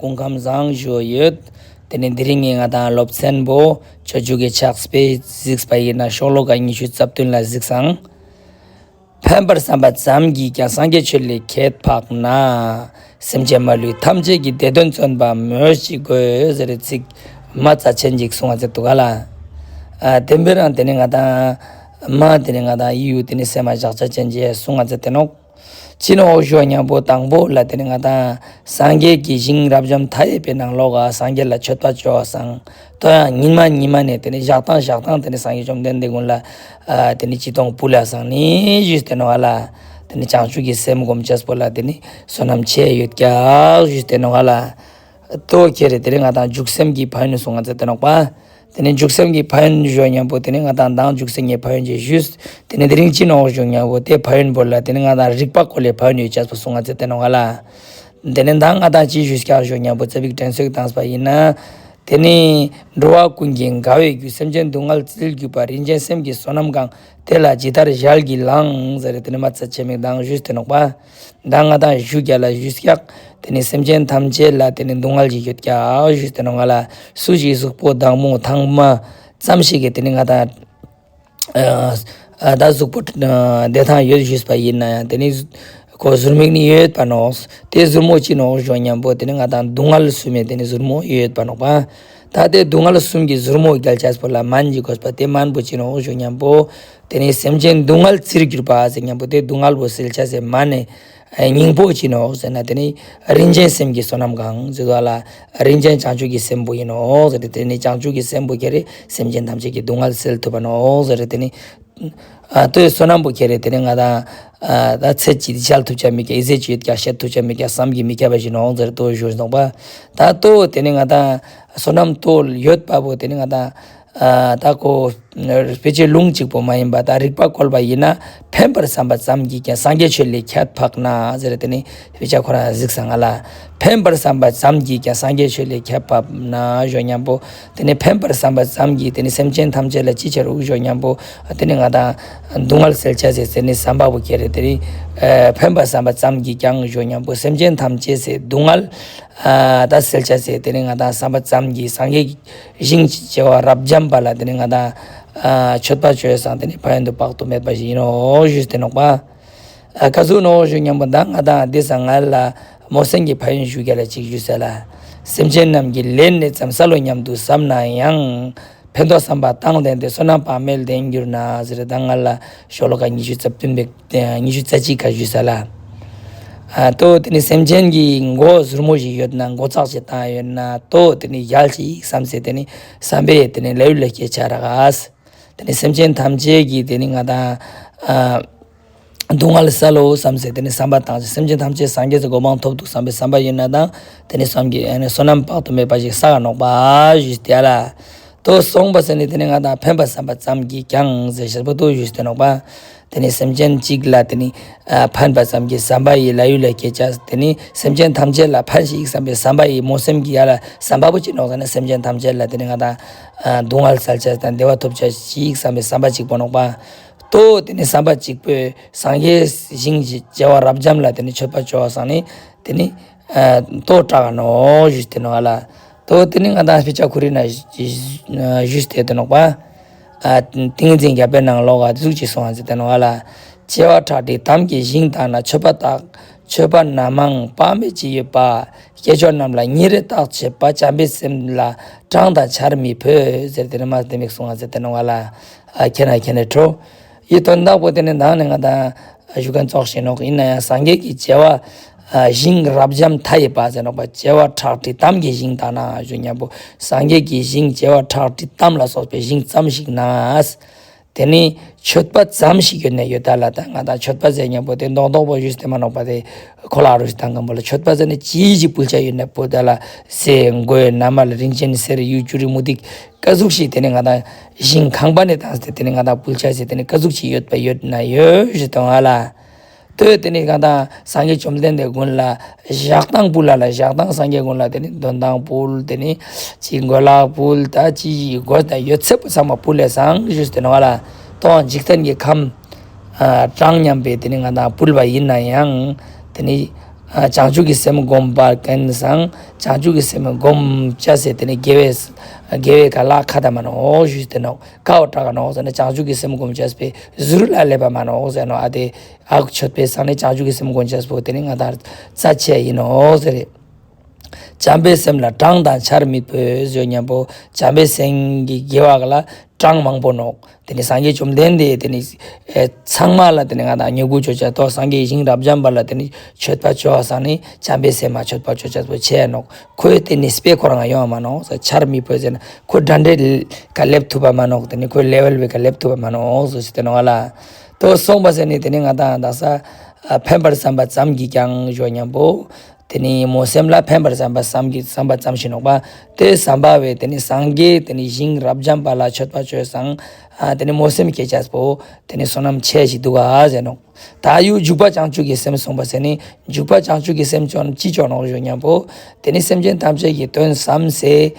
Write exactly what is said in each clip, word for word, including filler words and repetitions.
སྐུ་ཁམས་བཟང་ཞུ་ཡོད། དེ་ནེ་དེ་རིང་ངི་ང་དང་སློབ་ཚན་པོ་སྤྱོད་འཇུག་གི་ཕྱག་དཔེ་གཟིགས་པ་ཡིན་ན་ཤོ་ལོ་ཀ་ཉི་ཤུ་རྩ་བདུན་ལ་གཟིགས་སང་། ཕན་པར་བསམ་པ་ཙམ་གྱིས་ཀྱང་སངས་རྒྱས་མཆོད་ལས་ཁྱད་འཕགས་ན། སེམས་ཅན་མ་ལུས་ཐམས་ཅད་ཀྱི་བདེ་དོན་བརྩོན་པ་སྨོས་ཅི་དགོས་ཟེར་ཚིག་མ་རྩ་ཆེན་ཅིག་གསུངས་པ་ཟེར་འདུག་ག་ལ། ཨ་དེ་འབད་རང་དེ་ནེ་ང་དང་མ་དེ་ནེ་ང་དང་ཡུ་དེ་ནེ་སེམས་མ་བཞག་ཆ་ཅན་ཅིག་གསུངས་པ་ཟེར་ཏེ་ནོག། ཅི་ནོག་ཞུ་ཉམ་པོ་དང་པོ་ལ་དེ་ནེ་ང་དང་སངས་རྒྱས་ཀྱི་ཞིང་རབ་འབྱམས་མཐའ་ཡས་པའི་ནང་ལོགས་ཀ་སངས་རྒྱས་ལ་མཆོད་པ་བཅོ་བ་སང་། ཏོ་ཡང་ཉི་མ་ཉི་མ་ནེ་དེ་ནེ་ཞག་དང་ཞག་དང་དེ་ནེ་སངས་རྒྱས་བཅོམ་ལྡན་འདས་ཀུན་ལ་ཨ་དེ་ནེ་ཅི་ཏོང་ཕུལ་ལ་སང་ནི་ཞུས་ཏེ་ནོག་ཨ་ལ། དེ་ནེ་བྱང་ཆུབ་ཀྱི་སེམས་སྒོམ་ཅེས་པོ་ལ་དེ་ནེ་བསོད་ནམས་ཆེ་ཡོད་ཀྱག་ཞུས་ཏེ་ནོག་ཨ་ལ། ཏོ་ཁྱེར་རེ་དེ་ནེ་ང་དང་འཇུག་སེམས་ཀྱི་ཕན་ཡོན་གསུངས་པ་ཟེར་ཏེ་ནོག་པ། དེ་ནེ་འཇུག་སེམས་ཀྱི་ཕན་ཡོན་ཞུ་ཉམ་པོ་དེ་ནེ་ང་དང་མདང་འཇུག་སེམས་ཀྱི་ཕན་ཡོན་ཅིག་ཞུས། དེ་ནེ་དེ་རིང་ཅི་ནོག་ཞུ་ཉམ་པོ་དེ་ཕན་ཡོན་པོ་ལ་དེ་ནེ་ང་དང་རིག་པ་སྐོར་ལས་ཕན་ཡོན་ཡོད་ཅེས་པོ་གསུངས་པ་ཟེར་ཏེ་ནོག་ཨ་ལ། དེ་ནེ་མདང་ང་དང་ཅི་ཞུས་ཀྱག་ཞུ་ཉམ་པོ་ཙ་པིག་དྲན་གསོ་བཏངས་པ་ཡིན་ན། དེ་ནེ་འགྲོ་བ་ཀུན་གྱི་དགའ་བའི་རྒྱུ། སེམས་ཅན་སྡུག་བསྔལ་བྱེད་རྒྱུ་པ། རིན་ཆེན་སེམས་ཀྱི་བསོད་ནམས་གང་། དེ་ལ་ཇི་ལྟར་ཞལ་གྱིས་བླངས་ཟེར་དེ་ནེ་མ་རྩ་ཆེ་མིག་མདང་ཞུས་ཏེ་ནོག་པ། མདང་ང་དང་ཞུ་རྒྱ་ལ་ཞུས་ཀྱག། དེ་ནེ་སེམས་ཅན་ཐམས་ཅད་ལ་དེ་ནེ་སྡུག་བསྔལ་ཞིག་ཡོད་ཀྱག་ཞུས་ཏེ་ནོག་ང་ལ། སུ་ཞིག་གཟུགས་པོ་བདག་མོ་ཐང་མ་ཙམ་ཞིག་གི་དེ་ནེ་ང་དང་ཨ་ཨ་ད་གཟུགས་པོ་ཨ་བདེ་ཐང་ཡོད་ཞུས་པ་ཡིན་ན་ཡང་དེ་ནེ་ཁོ་ཟུར་མིག་ནི་ཡོད་པ་ནོག། དེ་ཟུར་མོ་ཅི་ནོག་ཞུ་ཉམ་པོ་དེ་ནེ་ང་དང་སྡུག་བསྔལ་གསུམ་མེ་དེ་ནེ་ཟུར་མོ་ཡོད་པ་ནོག་པ། ད་དེ་སྡུག་བསྔལ་གསུམ་གྱི་ཟུར་མོ་རྒྱལ་ཅེས་པོ་ལ་སྨན་གྱི་དགོས་པ་དེ་སྨན་པོ་ཅི་ནོག་ཞུ་ཉམ་པོ། དེ་ནེ་སེམས་ཅན་སྡུག་བསྔལ་བྱེད་རྒྱུ་པ་ཟེར་ཉམ་པོ་དེ་སྡུག་བསྔལ་པོ་སེལ་ཅེས་སི་སྨན་ནི་སྙིང་པོ་ཅི་ནོག་ཟེར་ན་དེ་ནེ་རིན་ཆེན་སེམས་ཀྱི་བསོད་ནམས་གང་ཟེར་བ་ལ་རིན་ཆེན་བྱང་ཆུབ་ཀྱི་སེམས་པོ་ཡིན་ནོག་ཟེར་ཏེ་དེ་ནེ་བྱང་ཆུབ་ཀྱི་སེམས་པོ་ཁྱེར་རེ་སེམས་ཅན་ཐམས་ཅད་ཀྱི་སྡུག་བསྔལ་སེལ་ཐུབ་པ་ནོག་ཟེར་ཏེ་དེ་ནེ། ཨ་ཏོའི་བསོད་ནམས་པོ་ཁྱེར་རེ་དེ་ནེ་ང་དང་ཨ་ད་ཚེ་གཅིག་འཇལ་ཐུབ་ཅེས་མེད་ཀྱག། འི་ཟེ་ཅིག་ཡོད་ཀྱག་བཤད་ཐུབ་ཅེས་མེད་ཀྱག། བསམ་གྱིས་མི་ཁྱབ་པ་ཞིག་ནོག་ཟེར་ཏོ་ཞུས་སོང་པ། ད་ཏོ་དེ་ནེ་ང་དང་བསོད་ནམས་ཏོ་ཡོད་པ་པོ་དེ་ནེ་ང་དང་ཨ་ད་ཁོ་དཔེ་ཆའི་ལུང་གཅིག་པོ་མ་ཡིན་པ་ད་རིག་པ་བཀོལ་བ་ཡིན་ན། ཕན་པར་བསམ་པ་ཙམ་གྱིས་ཀྱང་སངས་རྒྱས་མཆོད་ལས་ཁྱད་འཕགས་ན་ཟེར་དེ་ནེ་དཔེ་ཆ་ཁོ་རང་གཟིགས་སང་ང་ལ། ཕན་པར་བསམ་པ་ཙམ་གྱིས་ཀྱང་སངས་རྒྱས་མཆོད་ལས་ཁྱད་འཕགས་ན་ཞུ་ཉམ་པོ། དེ་ནེ་ཕན་པར་བསམ་པ་ཙམ་གྱིས་དེ་ནེ་སེམས་ཅན་ཐམས་ཅད་ལ་ཅི་ཆ་རུག་ཞུ་ཉམ་པོ། དེ་ནེ་ང་དང་སྡུག་བསྔལ་སེལ་ཅེས་སི་དེ་ནེ་བསམ་པ་པོ་ཁྱེར་རེ་དེ་ནེ་ཨ་ཕན་པར་བསམ་པ་ཙམ་གྱིས་ཀྱང་ཞུ་ཉམ་པོ་སེམས་ཅན་ཐམས་ཅད་སི་སྡུག་བསྔལ་ཨ་ད་སེལ་ཅེས་སི་དེ་ནེ་ང་དང་བསམ་པ་ཙམ་གྱིས་སངས་རྒྱས་ཞིང་བྱེ་བ་རབ་འབྱམས་པ་ལ་དེ་ནེ་ང་དང་ཨ་མཆོད་པ་བཅོས་སང་དེ་ནེ་ཕན་ཡོན་དུ་དཔག་ཏུ་མེད་པ་ཞིག་ཡིན་ནོག་ཞུས་ཏེ་ནོག་པ། ཨ་ཀ་ཟུག་ནོག་ཞུ་ཉམ་པོ་ད་ང་དང་དེ་སང་ང་ལ་སྨོན་སེམས་ཀྱི་ཕན་ཡོན་ཞུ་རྒྱ་ལ་ཅིག་ཞུས་ས་ལ། སེམས་ཅན་རྣམས་ཀྱི་ལན་ནི་ཙམ་བསལ་ལོ་སྙམ་དུ་བསམ་ན་ཡང་། ཕན་འདོགས་བསམ་པ་དང་ལྡན་ཏེ། བསོད་ནམས་དཔག་མེད་ལྡན་གྱུར་ན་ཟེར་ད་ང་ལ་ཤོ་ལོ་ཀ་ཉི་ཤུ་རྩ་བདུན་པའི་ཉི་ཤུ་རྩ་གཅིག་ཀ་ཞུས་ས་ལ། ཨ་ཏོ་དེ་ནེ་སེམས་ཅན་གྱི་མགོ་ཟུར་མོ་ཞིག་ཡོད་ན་མགོ་ཚགས་ཅིག་བཏང་ཡོད་ན་ཏོ་དེ་ནེ་ཡལ་ཅིག་བསམ་སེ་དེ་ནེ་བསམ་པའི་དེ་ནེ་ལ་ཡུལ་ལ་སྐྱེ་ཆ་རག་ག། དེ་ནེ་སེམས་ཅན་ཐམས་ཅད་ཀྱི་དེ་ནེ་ང་དང་ཨ་སྡུག་བསྔལ་སེལ་ལོ་བསམ་སེ་དེ་ནེ་བསམ་པ་བཏང་ཅིག། སེམས་ཅན་ཐམས་ཅད་སངས་རྒྱས་སི་གོ་འཕང་ཐོབ་འདུག་བསམ་པའི་བསམ་པ་ཡོད་ན་དང་དེ་ནེ་བསམ་གྱི་ཨ་ནི་བསོད་ནམས་དཔག་ཏུ་མེད་པ་ཞིག་བསགས་ནོག་པ་ཞུས་ཏེ་ལ། ཏོ་སོང་པ་ཟེར་ནེ་དེ་ནེ་ང་དང་ཕན་པར་བསམ་པ་ཙམ་གྱིས་ཀྱང་ཟེར་ཞེས་པོ་ཏོ་ཞུས་ཏེ་ནོག་པ། དེ་ནེ་སེམས་ཅན་གཅིག་ལ་དེ་ནེ་ཨ་ཕན་པ་ཙམ་གྱི་བསམ་པ་ཡི་ལ་ཡུལ་ལ་སྐྱེ་ཅེས། དེ་ནེ་སེམས་ཅན་ཐམས་ཅད་ལ་ཕན་ཞིག་བསམ་པའི་བསམ་པ་ཡི་སྨོན་སེམས་ཀྱི་ཡ་ལ་བསམ་པ་པོ་ཅི་ནོག་ཟེར་ན་སེམས་ཅན་ཐམས་ཅད་ལ་དེ་ནེ་ང་དང་ཨ་སྡུག་བསྔལ་སེལ་ཅེས་དང་བདེ་བ་ཐོབ་ཅེས་ཞིག་བསམ་པའི་བསམ་པ་གཅིག་པོ་ནོག་པ། ཏོ་དེ་ནེ་བསམ་པ་གཅིག་པོས་སངས་རྒྱས་ཞིང་བྱེ་བ་རབ་འབྱམས་ལ་དེ་ནེ་མཆོད་པ་བཅོ་བ་སང་ནི་དེ་ནེ་ཨ་ཏོ་དྲག་ག་ནོག་ཞུས་ཏེ་ནོག་ཨ་ལ། ཏོ་དེ་ནེ་ང་དང་དཔེ་ཆ་ཁོ་རེ་ན་ཞུས་ཏེ་ཏེ་ནོག་པ། ཨ་ཏིང་འཛིན་རྒྱལ་པོའི་ནང་ལོགས་ཀ་ཟུག་ཅིག་གསུངས་ཟེར་ཏེ་ནོག་ཨ་ལ། བྱེ་བ་ཁྲག་ཁྲིག་དམ་གྱི་ཞིང་དག་ན། མཆོད་པ་དག་མཆོད་པ་སྣ་མང་དཔག་མེད་ཅི་ཡོད་པ། སྐྱེས་མཆོག་རྣམས་ལ་ཉིན་རེ་བརྟག་བྱེད་པ། བྱམས་པའི་སེམས་ལ་གྲངས་དང་ཆར་མི་ཕོད་ཟེར་ཏེ་ནི་མ་དེ་མིག་གསུངས་ཟེར་ཏེ་ནོག་ཨ་ལ། ཨ་ཁྱེད་ན་ཁྱེད་ནི་ཁྲོ། ཡི་དོན་དག་པོ་དེ་ནི་མདང་ནི་ང་དང་ཞུ་མཁན་ཙོགས་ཤིག་ནོག། ཡིན་ན་ཡང་སངས་རྒྱས་ཀྱི་བྱེ་བ་ཨ་ཞིང་རབ་འབྱམས་མཐའ་ཡས་པ་ཟེར་ནོག་པ། བྱེ་བ་ཁྲག་ཁྲིག་དམ་གྱི་ཞིང་དག་ན་ཞུ་ཉམ་པོ་སངས་རྒྱས་ཀྱི་ཞིང་བྱེ་བ་ཁྲག་ཁྲིག་དམ་ལ་སོགས་པའི་ཞིང་ཙམ་ཞིག་ན། དེ་ནི་མཆོད་པ་ཙམ་ཞིག་ཡོད་ན་ཡོད་ད་ལ། ད་ང་དང་མཆོད་པ་ཟེར་ཉམ་པོ་དེ་མདོག་མདོག་པོ་ཞུས་ཏེ་མ་ནོག་པ། དེ་ཁོ་ལ་རུ་ཞིག་དང་གམ་པོ་ལ་མཆོད་པ་ཟེར་ནི་ཅི་ཞིག་ཕུལ་ཆ་ཡོད་ན་པོ་ད་ལ་ཟས་གོས་ན་མ་ལ་རིན་ཆེན་གསེར་གཡུ་བྱུ་རུ་མུ་ཏིག་ཀ་ཟུག་ཞིག་དེ་ནི་ང་དང་ཞིང་ཁང་པ་ནས་བཏང་སྟེ་དེ་ནི་ང་དང་ཕུལ་ཆ་ཟེར་དེ་ནི་ཀ་ཟུག་ཞིག་ཡོད་པ་ཡོད་ན་ཡོད་ཞུ་དང་ཨ་ལ། ཏོ་དེ་ནི་ང་དང་སངས་རྒྱས་བཅོམ་ལྡན་འདས་ཀུན་ལ་ཞག་དང་ཕུལ་ལ་ལ། ཞག་དང་སངས་རྒྱས་ཀུན་ལ་དེ་ནི་དོན་དང་ཕུལ། དེ་ནི་ཅི་གོས་ལ་ཕུལ། ད་ཅི་གོས་དང་ཡོད་ཚད་པོ་ཚང་མ་ཕུལ་ལས་སང་ཞུས་ཏེ་ནོག་ཨ་ལ། ཏོ་འཇིག་རྟེན་གྱི་ཁམས་ཨ་གྲངས་མཉམ་པའི་དེ་ནི་ང་དང་ཕུལ་བ་ཡིན་ན་ཡང་དེ་ནི་ བྱང་ཆུབ་ཀྱི་སེམས་སྒོམ་པ་ཀུན་བཟང་། བྱང་ཆུབ་ཀྱི་སེམས་སྒོམ་ཅེས་སི་དེ་ནི་དགེ་བའི་དགེ་བའི་ཀ་ལ་ཁ་ཏ་མ་ནོག་ཞུས་ཏེ་ནོག། ཀ་བོ་དྲག་ག་ནོག་ཟེར་ན་བྱང་ཆུབ་ཀྱི་སེམས་སྒོམ་ཅེས་པོ་ཟུར་ལ་ལེབ་པ་མ་ནོག་ཟེར་ནོག། ཨ་དེ་ཨ་ཁུ་མཆོད་པའི་སང་ནི་བྱང་ཆུབ་ཀྱི་སེམས་སྒོམ་ཅེས་པོ་དེ་ནི་ང་དང་རྩ་ཆེ་ཡིན་ནོག་ཟེར། བྱམས་པའི་སེམས་ལ་གྲངས་དང་ཆར་མི་ཕོད་ཟེར་ཉམ་པོ་བྱམས་པའི་སེམས་ཀྱི་དགེ་བ་ལ་གྲངས་མང་པོ་ནོག། དེ་ནི་སངས་རྒྱས་བཅོམ་ལྡན་འདས་དེ་ནི་ཚང་མ་ལ་དེ་ནི་ང་དང་མྱུ་གུ་ཅོ་ཅེས་ཏོ། སངས་རྒྱས་ཞིང་རབ་འབྱམས་པ་ལ་དེ་ནི་མཆོད་པ་ཅོ་བ་སང་ནི་བྱམས་པའི་སེམས་མ་མཆོད་པ་ཅོ་ཅེས་པོ་ཆེ་ནོག། ཁོའི་དེ་ནི་དཔེ་ཁོ་རང་ཡོང་བ་མ་ནོག། ཆར་མི་ཕོད་ཟེར་ན་ཁོ་འདྲ་འདྲའི་ཀ་ལེབ་ཐུབ་པ་མ་ནོག། དེ་ནི་ཁོའི་ལེ་ཝལ་བའི་ཀ་ལེབ་ཐུབ་པ་མ་ནོག་ཟེར་ཏེ་ནོག་ལ། ཏོ་སོང་པ་ཟེར་ནི་དེ་ནི་ང་དང་དག་ས་ཕན་པར་བསམ་པ་ཙམ་གྱིས་ཀྱང་ཞུ་ཉམ་པོ། དེ་ནི་སྨོན་སེམས་ལ་ཕན་པར་བསམ་པ་བསམ་གྱིས་བསམ་པ་ཙམ་ཞིག་ནོག་པ། དེ་བསམ་པ་བས་དེ་ནི་སངས་རྒྱས་དེ་ནི་ཞིང་རབ་འབྱམས་པ་ལ་མཆོད་པ་ཅོས་སང་། ཨ་དེ་ནི་སྨོན་སེམས་སྐྱེ་ཅེས་པོ་དེ་ནི་བསོད་ནམས་ཆེ་ཞིག་འདུག་ག་ཟེར་ནོག། ད་ཡུ་འཇུག་པ་བྱང་ཆུབ་ཀྱི་སེམས་སོང་པ་ཟེར་ནི་འཇུག་པ་བྱང་ཆུབ་ཀྱི་སེམས་ཅོ་ན་ཅི་ཅོ་ནོག་ཞུ་ཉམ་པོ། དེ་ནི་སེམས་ཅན་ཐམས་ཅད་ཀྱི་དོན་བསམ་སེ།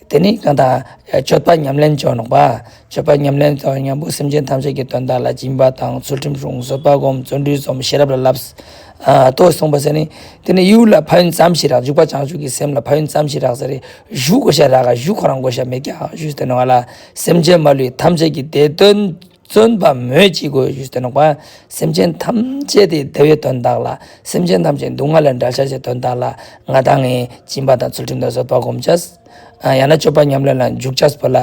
དེ་ནི་གང་ལྟར་སྤྱོད་པ་ཉམས་ལེན་ཅོ་ནོག་པ། སྤྱོད་པ་ཉམས་ལེན་ཅོ་ཉམ་པོ་སེམས་ཅན་ཐམས་ཅད་ཀྱི་དོན་དག་ལ་སྦྱིན་པ་དང་ཚུལ་ཁྲིམས་སྲུང་བཟོད་པ་སྒོམ་བརྩོན་འགྲུས་རྩོམ་ཤེས་རབ་ལ་བསླབ། ཨ་ཏོ་སོང་པ་ཟེར་ནི། དེ་ནི་ཡུལ་ལ་ཕན་ཡོན་ཙམ་ཞིག་རག། འཇུག་པ་བྱང་ཆུབ་ཀྱི་སེམས་ལ་ཕན་ཡོན་ཙམ་ཞིག་རག་ཟེར་རེ་ཞུ་དགོས་ཤ་རག་ག་ཞུ་ཁོ་རང་དགོས་ཤ་མེད་ཀྱག་ཞུས་ཏེ་ནོག་ལ། སེམས་ཅན་མ་ལུས་ཐམས་ཅད་ཀྱི་བདེ་དོན་བརྩོན་པ་སྨོས་ཅི་དགོས་ཞུས་ཏེ་ནོག་པ། སེམས་ཅན་ཐམས་ཅད་དེ་བདེ་བའི་དོན་དག་ལ་སེམས་ཅན་ཐམས་ཅད་སྡུག་བསྔལ་ལས་བྲལ་ཤ་ཅེས་དོན་དག་ལ་ང་དང་ངི་སྦྱིན་པ་དང་ཚུལ་ཁྲིམས་དང་བཟོད་པ་སྒོམ་ཅེས། ཡང་ན་སྤྱོད་པ་ཉམས་ལེན་ལ་འཇུག་ཅེས་པོ་ལ་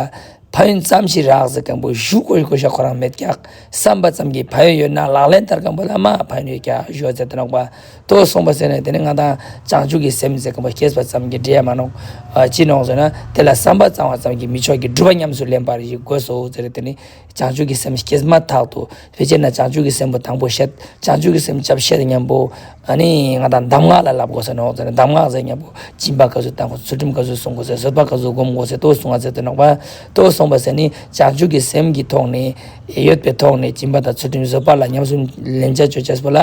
ཕན་ཡོན་ཙམ་ཞིག་རག་ཟེར་མཁན་པོ་ཞུ་དགོས་དགོས་ཤ་ཁོ་རང་མེད་ཀྱག། བསམ་པ་ཙམ་གྱིས་ཕན་ཡོན་ཡོད་ན་ལག་ལེན་བསྟར་མཁན་པོ་ལ་མ་ཕན་ཡོན་ཡོད་ཀྱག་ཞུ་བ་ཟེར་ཏེ་ནོག་པ། ཏོ་སོང་པ་ཟེར་ནས་དེ་ནི་ང་དང་བྱང་ཆུབ་ཀྱི་སེམས་ཟེར་མཁན་པོ་སྐྱེས་པ་ཙམ་གྱིས་འགྲིག་ཡ་མ་ནོག། ཨ་ཅི་ནོག་ཟེར་ན་དེ་ལ་བསམ་པ་ཙམ་བ་ཙམ་གྱིས་མི་ཆོག་གི་སྒྲུབ་པ་ཉམས་སུ་ལེན་པར་ཞིག་དགོས་སོ་ཟེར་ཏེ་ནི། བྱང་ཆུབ་ཀྱི་སེམས་སྐྱེས་མ་ཐག་ཏུ་ཕལ་ཆེར་ན་བྱང་ཆུབ་ཀྱི་སེམས་པོ་དང་པོ་བཤད། བྱང་ཆུབ་ཀྱི་སེམས་ཅབ་བཤད་ཉམ་པོ། ཨ་ནི་ང་དང་གདམས་ངག་ལ་བསླབ་དགོས་ཟེར་ནོག་ཟེར་ན་གདམས་ངག་ཟེར་ཉམ་པོ་སྦྱིན་པ་ག་ཟུག་བཏང་དགོས། ཚུལ་ཁྲིམས་ག་ཟུག་སྲུང་དགོས་ཟེར། བཟོད་པ་ག་ཟུག་སྒོམ་དགོས་ཟེར་ཏོ་གསུང་བ་ཟེར་ཏེ་ནོག་པ། ཏོ་སོང་པ་ཟེར་ནི་བྱང་ཆུབ་ཀྱི་སེམས་ཀྱི་ཐོག་ནས་ཡོད་པའི་ཐོག་ནས་སྦྱིན་པ་དང་ཚུལ་ཁྲིམས་བཟོད་པ་ལ་ཉམས་སུ་ལེན་ཅེས་ཅོ་ཅེས་པོ་ལ་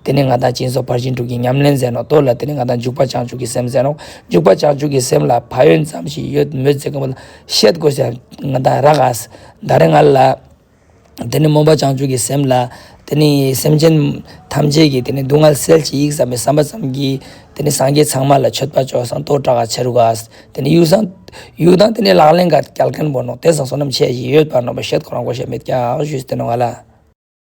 དེ་ནི་ང་དང་སྦྱིན་སོགས་ཕར་ཕྱིན་དྲུག་གི་ཉམས་ལེན་ཟེར་ནོག། ཏོ་ལ་དེ་ནི་ང་དང་འཇུག་པ་བྱང་ཆུབ་ཀྱི་སེམས་ཟེར་ནོག། འཇུག་པ་བྱང་ཆུབ་ཀྱི་སེམས་ལ་ཕན་ཡོན་ཙམ་ཞིག་ཡོད་མོད་ཟེར་མཁན་པོ་ལ་བཤད་དགོས་ཟེར་ང་དང་རག་ག། ད་རེས་ང་ལ། དེ་ནི་སྨོན་པ་བྱང་ཆུབ་ཀྱི་སེམས་ལ། དེ་ནི་སེམས་ཅན་ཐམས་ཅད་ཀྱི་དེ་ནི་སྡུག་བསྔལ་སེལ་ཅི་ཡིག་བསམ་པའི་བསམ་པ་ཙམ་གྱིས། དེ་ནི་སངས་རྒྱས་ཚང་མ་ལ་མཆོད་པ་ཅོ་སང་ཏོ་དྲག་ག་ཆེ་རུ་ག། དེ་ནི་ཡུག་སང་། ཡུག་དང་དེ་ནི་ལག་ལེན་ག་སྐྱལ་མཁན་པོ་ནོག། དེ་སང་བསོད་ནམས་ཆེ་ཞིག་ཡོད་པ་ནོག་པ་བཤད་ཁོ་རང་དགོས་ཤ་མེད་ཀྱག་ཞུས་ཏེ་ནོག་ལ།